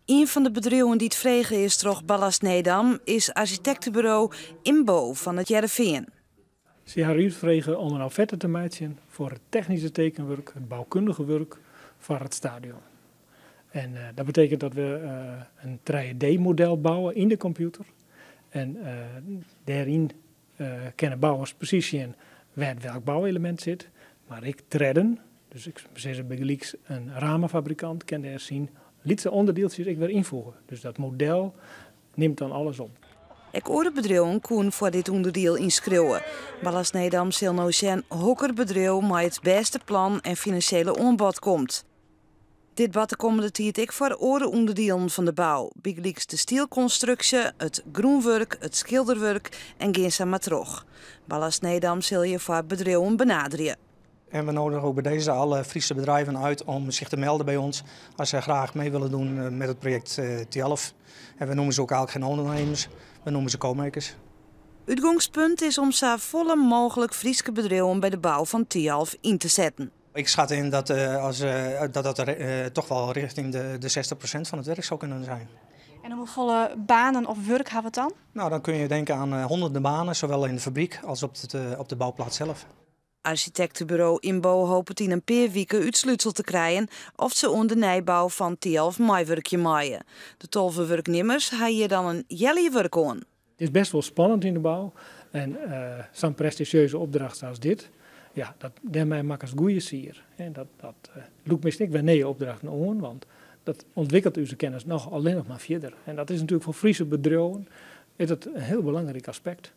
Ien fan de bedriuwen dy't frege is troch Ballast Nedam is arsjitekteburo Ymbo fan It Hearrenfean. Sy hawwe ús frege om in offerte te meitsjen foar it technyske tekenwurk, it boukundige wurk foar it stadion. En dat betekent dat we in 3D-model bouwe yn de kompjûter. En dêryn kinne bouwers presys sjen wêr't welk bouelemint sit, mar ek tredden. Dus ik sis bygelyks in ramefabrikant kin dêr syn lytse ûnderdieltsjes ek wer ynfoege. Dus dat model nimt dan alles op. Ek oare bedriuwen koene foar dit ûnderdiel ynskriuwe. Ballast Nedam sil no sjen hokker bedriuw mei it bêste plan en finansjele oanbod komt. Dit bart de kommende tiid ek foar oare ûnderdielen fan de bou, bygelyks de stielkonstruksje, it grûnwurk, it skilderwurk en gean sa mar troch. Ballast Nedam sil hjirfoar bedriuwen benaderje. En we nodigen ook bij deze alle Friese bedrijven uit om zich te melden bij ons als zij graag mee willen doen met het project Thialf. En we noemen ze ook eigenlijk geen ondernemers, we noemen ze co-makers. Utgongspunt is om safolle mooglik Fryske bedriuwen by de bou fan Thialf yn te setten. Ik schat in dat als, dat, dat er toch wel richting de 60% van het werk zou kunnen zijn. En hoefolle banen of wurk hawwe we it dan? Nou, dan kun je denken aan honderden banen, zowel in de fabriek als op de bouwplaats zelf. Arsjitekteburo Ymbo hopet yn in pear wike útslútsel te krijen oft se oan de nijbou fan Thialf meiwurkje meie. De 12 wurknimmers ha hjir dan in healjier wurk oan. It is best wol spannend yn de bou en sa'n prestizjeuze opdracht as dit, ja, dêrmei makkest goede sier. En dat lûkt miskien ek wer nije opdrachten oan, want dat ûntwikkelet ús kennis noch allinnich mar fierder. En dat is natuerlik foar Fryske bedriuwen is dat in hiel belangryk aspekt.